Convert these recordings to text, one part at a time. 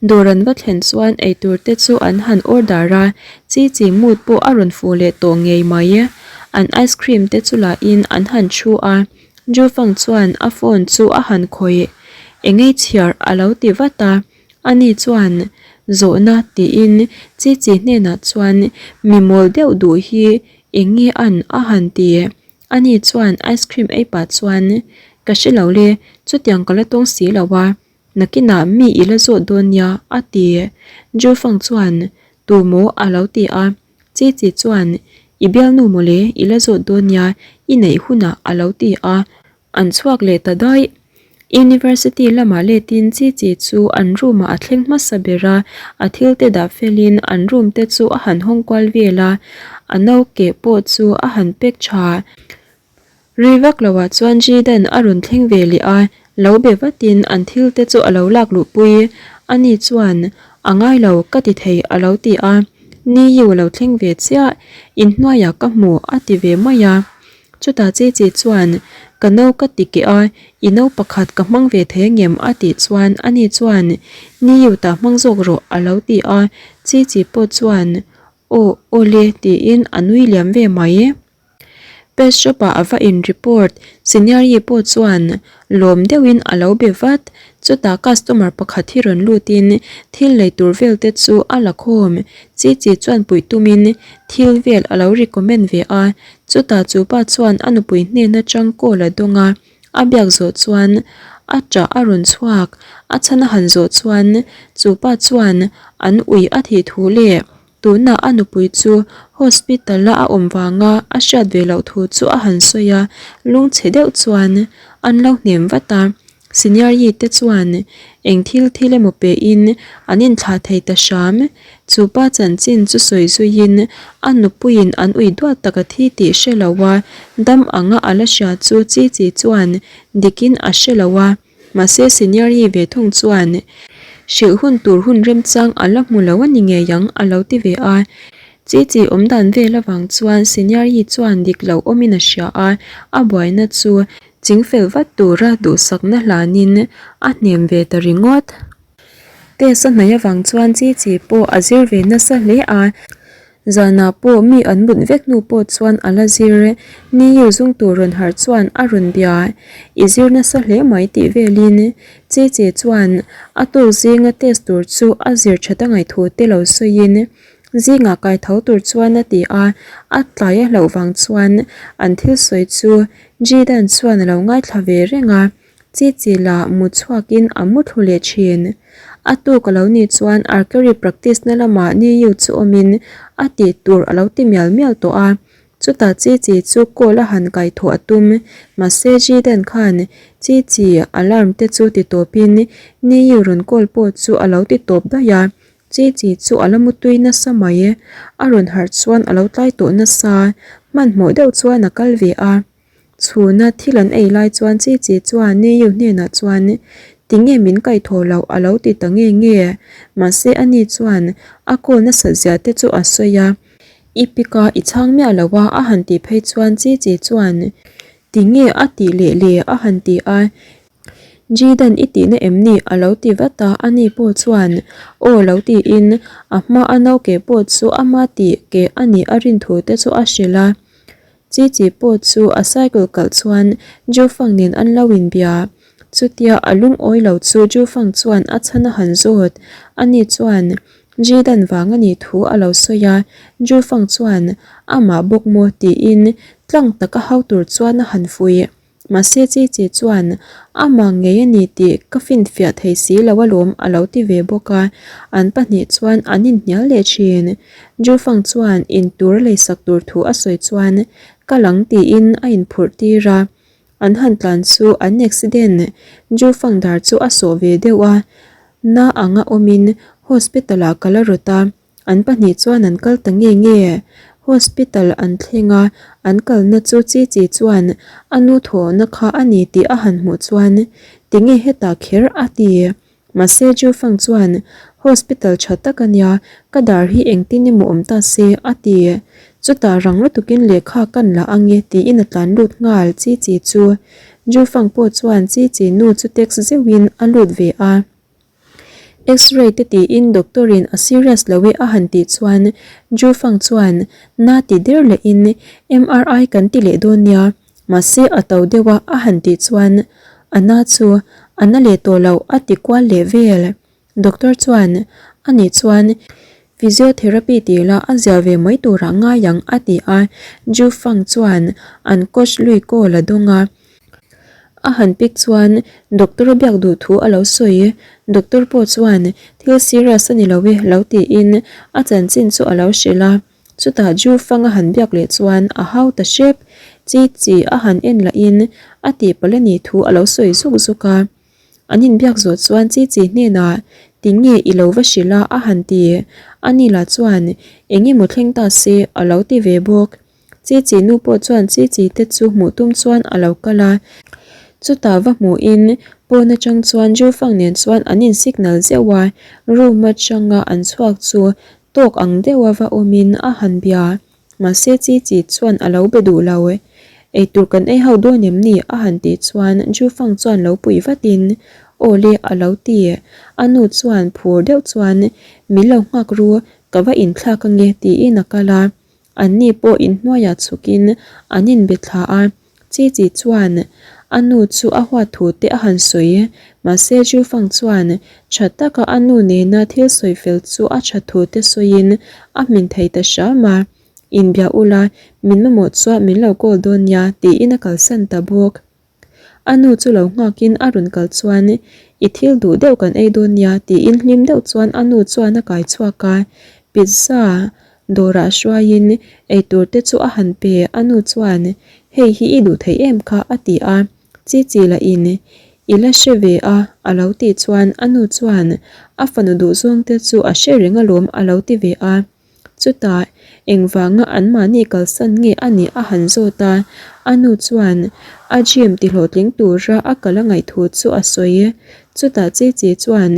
Dawr an va thlen chuan eitur te chu an han order a, chi chi mood pawh a rawn fuh leh tawh ngei mai. An ice cream te chu lah in an han thu a, Jufang chuan a phone chu a han khawih. Engei chhiar a lo ti vat a, ani chuan zawhna tiin chi chi hnenah chuan mi mawl deuh duh hi eng nge an a han ti. Ani chuan ice cream ei pah chuan ka hre lo le, chutiang ka la tawng si lo a, Nakinah mi i la zawt dawn nia, a ti. Jufang chuan, Tu maw? a lo ti a. Chi Chi chuan, I bialnu mawle, i la zawt dawn nia, i neih hunah, a lo ti a. An chhuak leh ta daih. University lamah letin Chi Chi chu an room-ah a thleng hmasa ber a, a thil te dah felin an room te chu a han hawng kual vel a, a no keh pawh chu a han pack tha. Rei vak lo ah chuan Jidan a rawn thleng ve leh a, lo be vatin an thil te chu a lo lak luh pui. Ani chuan, A ngai lo, ka ti thei a lo ti a. Ni Yu a lo thleng ve chiah, inhnuaiah ka hmu a ti ve mai a. Chutah Chi Chi chuan, Ka no ka ti keh a, i no pakhat ka hmang ve thei angem a tih chuan ani chuan, Ni Yu tah hmang zawk rawh a lo ti a. Chi Chi pawh chuan, Aw, awle tiin a nui liam ve mai. Pet shop ah a va in report, senior yi pawh chuan lawm deuhin a lo be vat, chutah customer pakhat hi rawn lutin thil lei tur vel te chu a la khawm, chi chi chuan puih tumin thil vel a lo recommend ve a, chutah chu pa chuan a nupui hnen atang call a dawng a, a biak zawh chuan a ṭah a rawn chhuak, a chhan a han zawh chuan chu pa chuan an ui a thih thu leh. Tunah a nupui chu hospital a a awm vanga a hriat ve loh thu chu a han sawi a, lungchhe deuh chuan an lo hnem vat a. Senior yi te chuan eng thil thil emaw pehin an inthlah thei ta hram. Chu pa chanchin chu sawi zuiin a nupuiin an ui duat tak a thi tih hre lo a, dam anga a la hria chu chi chi chuan dikin a hre lo a. Mahse senior yi ve thung chuan hrilh hun tur hun remchang a la hmu lo a ni ngei ang a lo ti ve a. Chi chi awm dan vel avang chuan senior yi chuan dik lo awmin a hria a, a buaina chu chingfel vat tura duhsakna hlanin a hnem ve ta ringawt. Test a hnaih avang chuan chi chi pawh a zir ve nasa hle a. Zanah pawh mi an mut vek hnu pawh chuan a la zir. Ni Yu zung tur rawn harh chuan a rawn bia. I zir nasa hle mai tih velin Che Che chuan a tawk zinga test tur chu a zir that a ngaih thu te lo sawiin zingah kai tho tur chuan a ti a, a tlai a hlauh vang chuan an thil sawi chu Jidan chuan a lo ngaithla ve reng a. Chi chi la mu chhuakin a mu thlu leh thin. A tuk a lo nih chuan archery practice na lamah Ni Yu chu awmin a tih tur a lo ti mial mial tawh a. Chutah Chi Chi chu call a han kai thawh a tum. Mahse Jiden khan Chi Chi alarm te chu ti tawpin Ni Yu rawn call pawh chu a lo ti tawp daih a. Chi Chi chu a la mutui nasa mai. A rawn harh chuan a lo tlai tawh nasa. Hmanhmawh deuh chuan a kal ve a. Chhuna thil an ei lai chuan Chi Chi chuan Ni Yu hnenah chuan Tinge min kaih thaw loh a lo ti ta nge nge. Mahse ani chuan a call nasat zia te chu a sawi a. I pick a i chhang miah lo a a han tih phei chuan Chi Chi chuan Tinge a tih leh le a han ti a. Jidan i tihna em ni? a lo ti vat a, ani pawh chuan aw lo tiin a hma a nau ke pawh chu ama tih ke a nih a rin thu te chu a hrilh a. Chi chi pawh chu a cycle kalh chuan Jufang nen an lo inbia. Chutia a lungawi lo chu Jufang chuan a chhan a han zawt. Ani chuan Jidan vang a nih thu a lo sawi a, Jufang chuan amah bawk maw tiin tlang taka hau tur chuan a han fuih. Mahse Chi Chi chuan amah ngei a ni tih ka finfiah thei si lo alawm a lo ti ve bawk a, an pahnih chuan an inhnial leh thin. Jufang chuan in tur a leisak tur thu a sawi chuan ka lang tiin a inphurh tir a, an han tlan chu an accident Jufang dar chu a sawh ve deuh a, na anga awmin hospital ah ka la rawt a. An pahnih chuan an kal ta nge nge. Hospital an thleng a, an kalna chu Chi Chi chuan a nu thawhna kha a ni tih a han hmuh chuan tinge hetah kher a ti. Mahse Ju Fang chuan hospital tha tak a nia, ka dar hi engtin emaw awm ta se a ti. Chutah rang lutukin lehkha kan la ange tiin a tlan lut nghal Chi Chi chu. Ju Fang pawh chuan Chi Chi nu chu text zeuhin a lut ve a. X-ray te tiin doctor in a serious lo e a han tih chuan Ju Fang chuan na ti der lehin MRI kan ti leh dawn nia, mahse a to deuh a a han tih chuan a na chu a na leh tawh lo a ti kual leh vel. Doctor chuan ani chuan physiotherapy tih lah a zia ve mai turah ngai ang a ti a, Ju Fang chuan an coach lui call a dawng a. A han pick chuan doctor a biak duh thu a lo sawi. Doctor pawh chuan thil serious a ni lo e lo tiin a chanchin chu a lo hrilh a. Chutah Ju Fang a han biak leh chuan a hau ta hrep. Chi chi a han en lahin a tihpalh a nih thu a lo sawi zuk zuk a. An inbiak zawh chuan Chi Chi hnenah Tinge i lo va hrilh a a han ti. Ani lah chuan Eng emaw thleng ta se a lo ti ve bawk. Chi Chi nu pawh chuan Chi Chi te chu hmuh tum chuan a lo kal a, chutah va hmuhin pawn atang chuan Ju Fang nen chuan an in signal zeuh a, room atanga an chhuak chu tawk ang deuha va awmin a han bia, mahse Chi Chi chuan a lo be duh lo. Eitur kan ei ho dawn em ni? a han tih chuan Ju Fang chuan lo pui vatin Aw le a lo ti. A nu chuan phur deuh chuan Min lo nghak ru, ka va inthlak ange tiin a kal a. Anni pawh inhnuaiah chhukin an inbe thla a, Chi Chi chuan a nu chu a huat thu te a han sawi. Mahse Ju Fang chuan tha taka a nu nena thil sawi fel chu a tha thu te sawiin a hmin thei ta hram a, Inbia ula, min mamawh chuan min lo call dawn nia tiin a kalsan ta bawk. A nu chu lo nghakin a rawn kal chuan I thil duh deuh kan ei dawn nia tiin hlim deuh chuan a nu chuan a kai chhuak a, pizza dawrah hruaiin eitur te chu a han pe, a nu chuan hei hi i duh thei em kha a ti a, chi chi lahin I la hre ve a a lo tih chuan a nu chuan a fanu duhzawng te chu a hre reng alawm a lo ti ve a. Chutah, engvanga anmahni kalsan nge a nih a han zawt a, a nu chuan a gym tihlawhtling tura a kal a ngaih thu chu a sawi. Chutah Chi Chi chuan,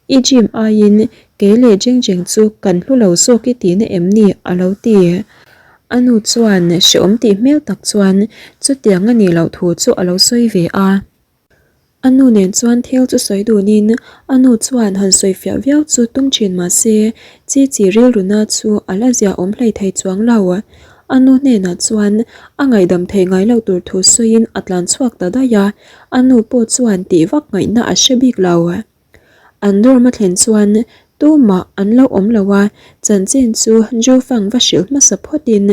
I gym aiin kei leh Jeng Jeng chu kan hlu lo zawk i tihna em ni? a lo ti. A nu chuan hreawm tih hmel tak chuan chutiang a nih loh thu chu a lo sawi ve a. A nu nen chuan thil chu sawi dunin a nu chuan han sawi fiah viau chu tum thin mah se chi chi rilruna chu a la zia awm hlei thei chuang lo. A nu hnenah chuan a ngaihdam thei ngai lo tur thu sawiin a tlan chhuak ta daih a, a nu pawh chuan tih vak ngaihna a hre bik lo. An dorm a thlen chuan tumah an lo awm lo a, chanchin chu Jufang va hrilh hmasa phawtin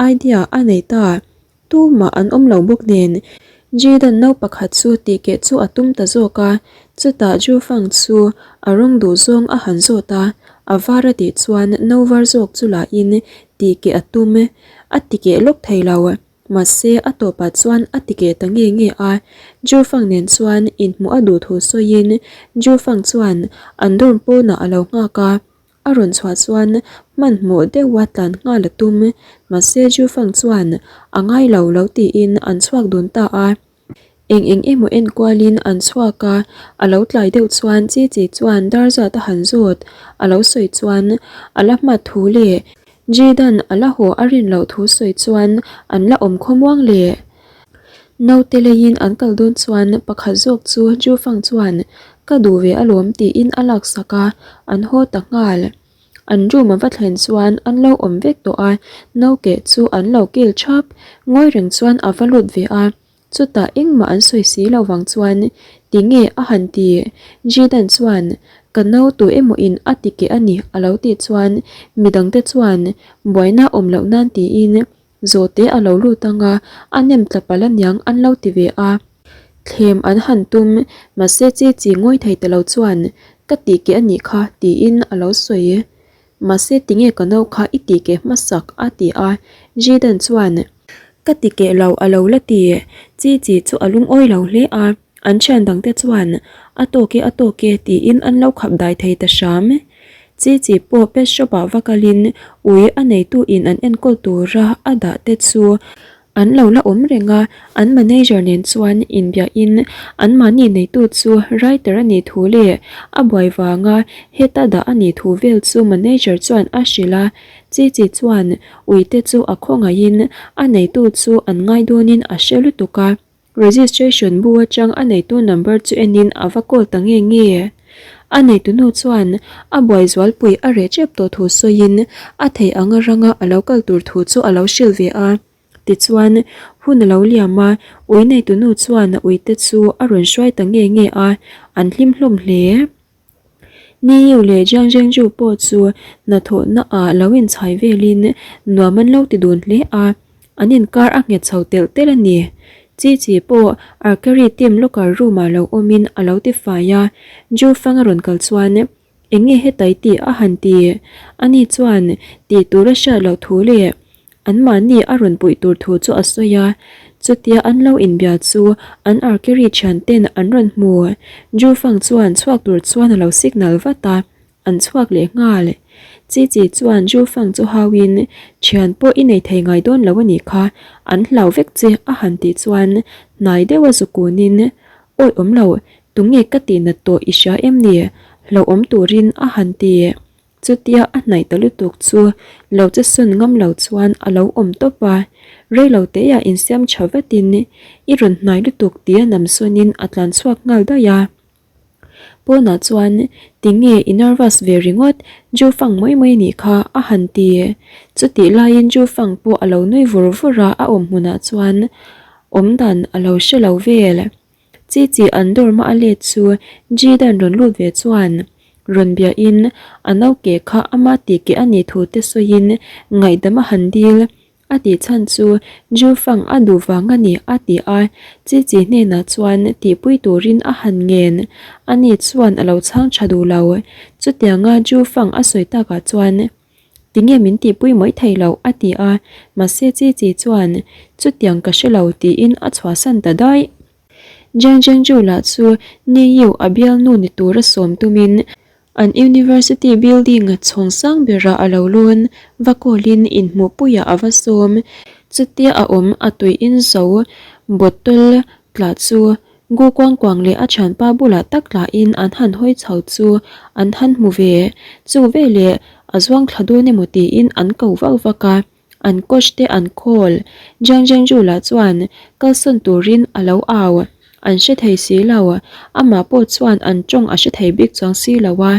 idea a nei ta. Tumah an awm lo bawk nen, Jidan no pakhat chu tihkeh chu a tum ta zawk a, chutah Jufang chu a rawng duh zawng a han zawt a, a var a tih chuan no var zawk chu lahin tihkeh a tum, a tikeh lawk thei lo. Mahse a tawpah chuan a tikeh ta nge nge a, Jufang nen chuan inhmuh a duh thu sawiin Jufang chuan an dorm pawnah a lo nghak a, A rawn chhuah chuan hmanhmawh deuha tlan nghal a tum, mahse Jufang chuan a ngai lo lo tiin an chhuak dun ta a. Eng eng emaw enkualin an chhuak a, a lo tlai deuh chuan Chi Chi chuan dar zat a han zawt, a lo sawi chuan a la hmat thu leh Jidan a la haw a rin loh thu sawi chuan an la awm khawmuang leh. Naute leiin an kal dawn chuan pakhat zawk chu Jufang chuan Ka duh ve alawm tiin a laksak a, an haw ta nghal. An room a va thlen chuan an lo awm vek tawh a, naukeh chu an lo kil thap. Ngawi reng chuan a va lut ve a, chutah engmah an sawi si lo vang chuan tinge a han ti. Jidan chuan ka no tu emaw in a ti keh a ni a lo tih chuan midangte chuan buaina awm loh nan tiin Zawhte a lo lut ang a, a nem tla palh aniang an lo ti ve a. Thlem an han tum, mahse chi chi ngawi thei ta lo chuan ka tih keh a nih kha tiin a lo sawi. Mahse tinge ka no kha i tih keh hmasak a ti a, Jidan chuan ka ti keh lo a lo la ti. Chi chi chu a lungawi lo hle a. An thian dangte chuan, A tawk e, a tawk e, tiin an lo khap dai thei ta hram. Chi chi pawh pet shop ah va kalin ui a neitu in an enkawl tura a dah te chu an lo la awm reng a, an manager nen chuan inbiahin anmahni neitu chu writer a nih thu leh a buai vanga heta dah a nih thu vel chu manager chuan a hrilh a. Chi chi chuan ui te chu a khawngaihin a neitu chu an ngai dawnin a hre lutuk a. Registration bu atang a neitu number chu enin a va call ta nge nge. A neitunu chuan a buai zualpui a reh tep tawh thu sawiin a theih anga ranga a lo kal tur thu chu a lo hrilh ve a. Tichuan, hun a lo liam a, ui neitunu chuan a uite chu a rawn hruai ta nge nge a, an hlim hlawm hle. Niu leh Jiang Zhengzhu pawh chu hnathawhna ah lo inchhai velin nuam an lo ti dun hle a, an inkar a nghet chho telh telh a ni. Chi Chi pawh Archery team locker room ah lo awmin a lo ti fai a, Zhu Fang a rawn kal chuan Eng nge hetai tih a han ti? Ani chuan tih tur a hriat loh thu leh Anmahni a rawn puih tur thu chu a sawi a, chutia an lo inbia chu an archery thian ten an rawn hmu. Ju Fang chuan chhuak tur chuan a lo signal vat a, an chhuak leh nghal. Chi Chi chuan Ju Fang chu hauin, Thian pawh i nei thei ngai dawn lo a nih kha, an hlau vek che a han tih chuan hnai deuha zukunin, Awi awm lo, tunge ka tihnat tawh i hria em ni? Hlauhawm turin a han ti. Chutia a hnaih ta lutuk chu lo che sawn ngam lo chuan a lo awm tawp a, rei lo teiah insiam tha vatin i rawn hnai lutuk tia nam sawnin a tlan chhuak nghal daih a. Pawnah chuan tinge i nervous ve ringawt Ju Fang mai mai nih kha a han ti. Chutih laiin Ju Fang pawh a lo nui vur vur a, a awm hmunah chuan awmdan a lo hre lo vel. Chi chi an dawr hma a let chu Jidan rawn lut ve chuan rawn bia in a no ke kha ama tih keh a nih thu te sawiin ngaihdam a han dil a tih chhan chu Ju Fang a duh vang a ni a ti a, Chi chi hnenah chuan tihpui turin a han ngen ani chuan a lo chhang tha duh lo. Chutianga Ju Fang a sawi takah chuan. Tinge min tihpui mawih thei loh? a ti a, mahse Chi Chi chuan, Chutiang ka hre lo tiin a chhuahsan ta daih. Jiang Zhengzhu lah chu Ni Yu a bialnu ni tura sawm tumin an university building chhawng sang berah a lo lawn va kawlin inhmuhpuiah a va sawm. Chutia a awm a tui in zo bottle tla chu Gu kuang kuang leh a thianpa bulah tak tlahin an han hawi chho chu an han hmu ve. Chu veleh a zuang thla dawn emaw tiin an ko vak vak a, an coach te an call. Jiang Zhengzhu lah chuan kalsawn turin a lo au. An hre thei si lo, amah pawh chuan an tawng a hre thei bik chuang si lo a.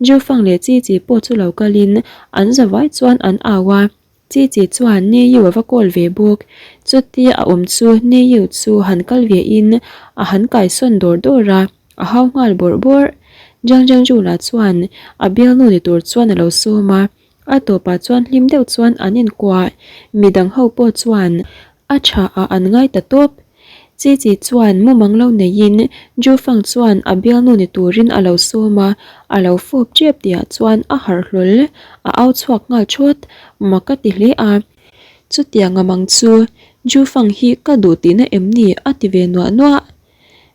Ju Fang leh Chi Chi pawh chu lo kalin an zavai chuan an au a. Chi Chi chuan Ni Yu a va call ve bawk. Chutia a awm chu Ni Yu chu han kal ve in a han kai sawn dawr dawr a, a hau nghal bawrh bawrh. Jiang Jiang Ju lah chuan a bialnu ni tur chuan a lo sawm a, a tawpah chuan hlim deuh chuan an inkuah. Midang ho pawh chuan A tha ah an ngai ta tawp. Chi Chi chuan mumang lo neiin Ju Fang chuan a bialnu ni turin a lo sawm a, a lo fawp tep tihah chuan a harh hlawl, a au chhuak nghal thawt, mak a ti hle a. Chutiang a mang chu Ju Fang hi ka duh tihna em ni a ti ve nuah nuah.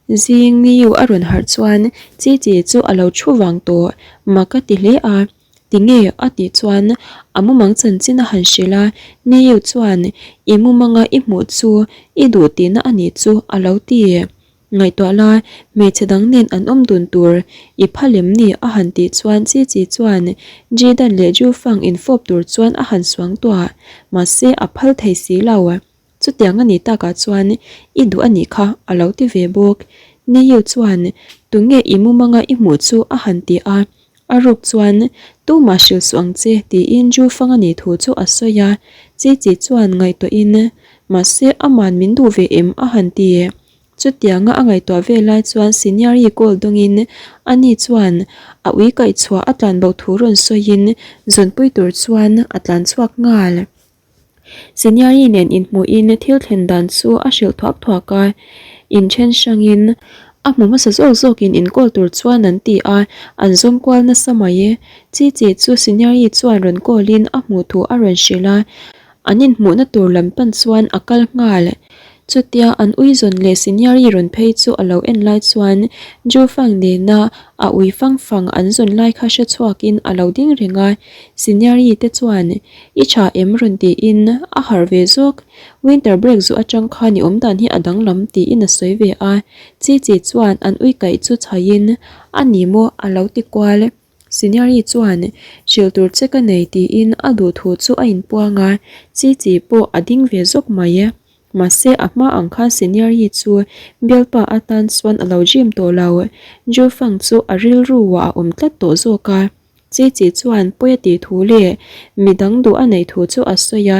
Zing Niu a rawn harh chuan Chi Chi chu a lo thu vang tawh, mak a ti hle a. Tinge? a tih chuan a mumang chanchin a han hrilh a, Niu chuan i mumanga i hmuh chu i duh tihna a nih chu a lo ti. Ngaihtuah la, hmeichhe dang nen an awm dun tur i phal em ni? a han tih chuan Chi Chi chuan Jidan leh Ju Fang infawp tur chuan a han suang tuah, mahse a phal thei si lo. Chutiang a nih takah chuan i duh a nih kha a lo ti ve bawk. Niu chuan tunge i mumanga i hmuh chu a han ti a, a ruk chuan tumah hrilh suh ang che tiin Ju Fang a nih thu chu a sawi a, Chi Chi chuan ngaihtuahin mahse aman min duh ve em a han ti. Chutianga a ngaihtuah ve lai chuan Senior-i call dawngin ani chuan a ui kaihchhuah a tlanbo thu rawn sawiin zawnpui tur chuan a tlanchhuak nghal. Senior-i nen inhmuhin thil thlen dan chu a hrilh thuak thuak a, inthen hrangin a hmu hmasa zawk zawkin inkawl tur chuan an ti a, an zawng kual nasa mai e. Chi chi chu Senior-i chuan rawn kawlin a hmuh thu a rawn hrilh a, an inhmuhna tur lam pan chuan a kal nghal. Chutia an ui zawn leh Senior-i rawn phei chu a lo en lai chuan Ju Fang nena a ui fang fang an zawn lai kha hre chhuakin a lo ding reng a, Senior-i te chuan I tha em rawn tiin a harh ve zawk. Winter break zawh atang khan i awmdan hi a danglam tiin a sawi ve a. Chi Chi chuan an ui kaih chu chhaiin a ni maw a lo ti kual. Senior-i chuan hrilh tur che ka nei tiin a duh thu chu a inpuang a. Chi Chi pawh a ding ve zawk mai. Mahse a hma ang khan Senior Yi chu bialpa atan chuan a lo gym tawh lo. Jufang chu a rilru ah a awm tlat tawh zawk a. Chi Chi chuan pawi a tih thu leh midang duh a neih thu chu a sawi a.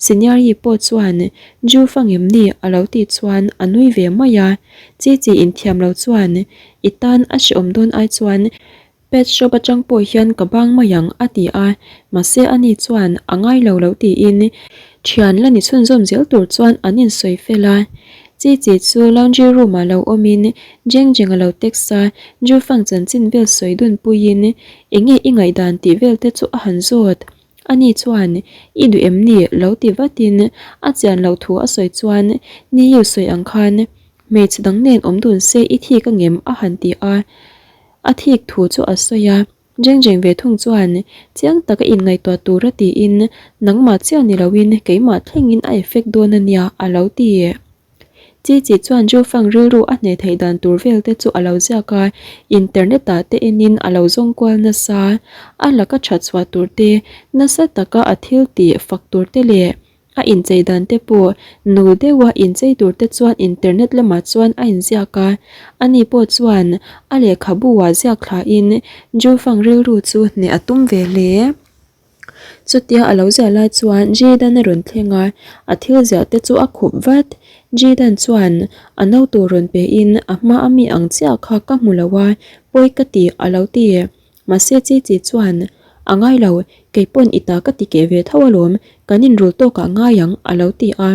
Senior Yi pawh chuan Jufang em ni a lo tih chuan a nui ve mai a. Chi Chi inthiam lo chuan i tan a hrehawm dawn ai chuan Pet shop atang pawh hian ka bang mai ang a ti a, mahse ani chuan a ngai lo lo tiin thian la ni chhunzawm zel tur chuan an insawi fel a. Chi chi chu laundry room ah lo awmin Jeng Jeng a lo text a, Jufang chanchin vel sawi dun puiin enge i ngaihdan tih vel te chu a han zawt. Ani chuan i duh em ni lo ti vatin a chian loh thu a sawi chuan Niu sawi ang khan hmeichhe dang nen awm dun se i thik angem a han ti a. A thik thu chu a sawi a, Jeng Jeng ve thung chuan chiang taka inngaihtuah tura tiin nangmah chiah ni loin keimah thlengin a effect dawn a nia a lo ti. Chi Chi chuan Zhu Fang rilru a hneh theih dan tur vel te chu a lo ziak a, internet ah te enin a lo zawng kual nasa, a laka that chhuah tur te, nasa taka a thil tih fak tur te leh A inchei dan te pawh nu deuha inchei tur te chuan internet lamah chuan a inziak a, ani pawh chuan a lehkhabu ah ziak thlain Jufang rilru chu hneh a tum ve hle. Chutia a lo ziah lai chuan Jidan a rawn thleng a, a thil ziah te chu a khup vat. Jidan chuan a no tur rawn pe in a hma a mi ang chiah kha ka hmu lo a, pawi ka ti a lo ti. Mahse Chi Chi chuan, A ngai lo, kei pawn i ta ka ti keh ve tho alawm, kan inrul tawkah ngai ang, a lo ti a.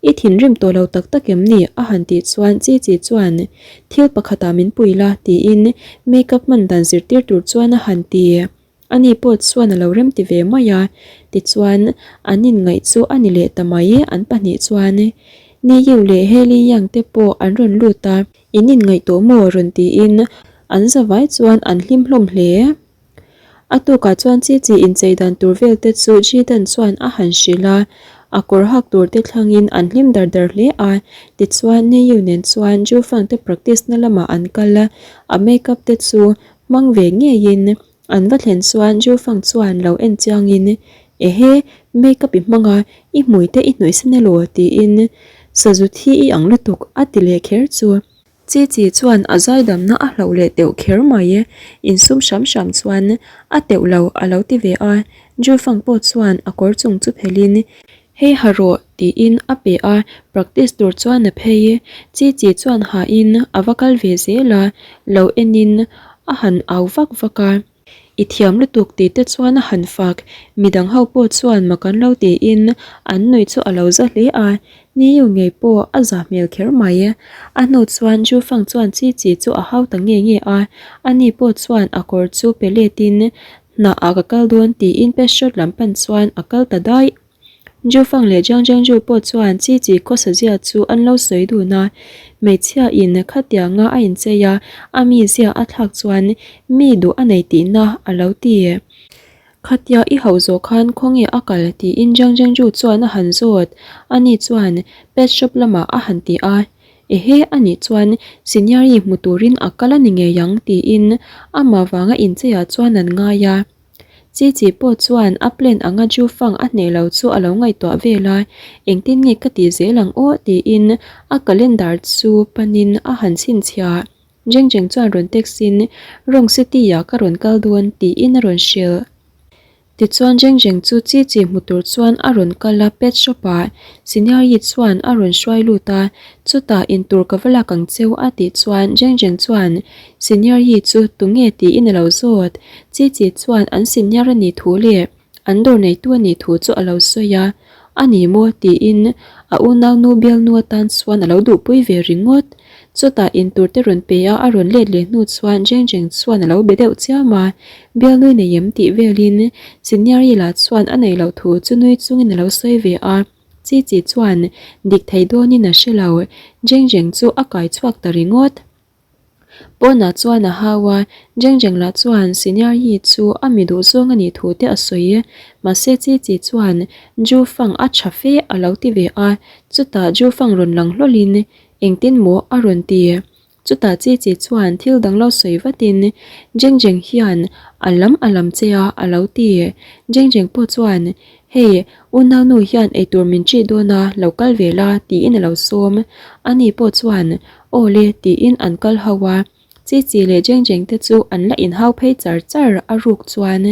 I thinrim tawh lo tak tak em ni? a han tih chuan Chi Chi chuan, Thil pakhatah min pui la, tiin make-up hman dan zirtir tur chuan a han ti. Ani pawh chuan a lo remti ve mai a, tichuan an inngaih chu a ni leh ta mai, an pahnih chuan Niyu leh Heli Yang te pawh an rawn lut a. In inngaihtuah maw rawn tiin an zavai chuan an hlim hlawm hle. A tukah chuan chi chi inchei dan tur vel te chu Jidan chuan a han hrilh a, a kawr hak tur te thlangin an hlim dar dar hle a. Tichuan Neyu nen chuan Jufang te practice na lamah an kal a, a makeup te chu hmang ve ngeiin an va thlen chuan Jufang chuan lo en chiangin Ehe, makeup i hmang a, i hmui te i hnawih sen elaw? tiin Sazu thi i ang lutuk a ti leh kher chu. Chi chi chuan a zaidamna a hlauh leh teuh kher mai. Insum hram hram chuan a teuh lo a lo ti ve a. Jufang pawh chuan a kawr chung chu phelhin Hei ha rawh tiin a pe a, practice tur chuan a phei. Chi chi chuan hahin a va kal ve zel a, lo enin a han au vak vak a. I thiam lutuk tih te chuan a han fak. Midang ho pawh chuan mak an lo tiin an nuih chu a lo za hle a, Niu ngei pawh a za hmel kher mai. A hnu chuan Jufang chuan Chi Chi chu a hau ta nge nge a, ani pawh chuan a kawr chu pe letin hnah ah ka kal dawn tiin Peshot lam pan chuan a kal ta daih. Jufang leh Jiang Jiangju pawh chuan Chi Chi khawsa zia chu an lo sawi dun a, hmeichhia in khatianga a inchei a, a mizia a thlak chuan mi duh a nei tihna a lo ti. Khatia i hauh zawh khan khawnge a kal tiin Jiang Jiangju chuan a han zawt, ani chuan pet shop lamah a han ti a, Ehe anih chuan Senior i hmu turin a kal a ni ngei ang tiin amah vanga incheiah chuan an ngai a. Chi chi pawh chuan a plan anga Jufang a hneh lo chu a lo ngaihtuah vel a, engtin nge ka tih zel ang aw tiin a calendar chu panin a han chhinchhiah. Jeng Jeng chuan rawn text in Rong City ah ka rawn kal dawn tiin a rawn hrilh. Tichuan Jeng Jeng chu Chi Chi hmu tur chuan a rawn kal a pet shop ah Senior Yi chuan a rawn hruai lut a, chutah intur ka va lak ang cheu a tih chuan Jeng Jeng chuan Senior Yi chu tunge tiin a lo zawt. Chi Chi chuan an senior a nih thu leh an dawr neitu a nih thu chu a lo sawi a, A ni maw? tiin a unaunu bialnu atan chuan a lo duhpui ve ringawt. Chutah intur te rawn pe a, a rawn let leh hnu chuan Jeng Jeng chuan a lo be deuh chiam a, bialnui nei em tih velin Senior Yi lah chuan a nei loh thu chu nui chungin a lo sawi ve a. Chi Chi chuan dik thei dawnin a hre lo, Jeng Jeng chu a kai chhuak ta ringawt. Pawnah chuan a hau a, Jeng Jeng lah chuan Senior Yi chu a mi duh zawng a nih thu te a sawi. Mahse Chi Chi chuan Ju Fang a tha fe a lo ti ve a, chutah Ju Fang rawn lang hlawlhin engtin maw a rawn ti. Chutah Chi Chi chuan thil dang lo sawi vatin Jeng Jeng hian a lam a lam che a a lo ti. Jeng Jeng pawh chuan. Hei, unaunu hian eitur min ṭih dawn a, lo kal ve la, tiin a lo sawm. Ani pawh chuan, Aw le, tiin an kal ho a. Chi chi leh Jeng Jeng te chu an la inhau phei char char a ruk chuan.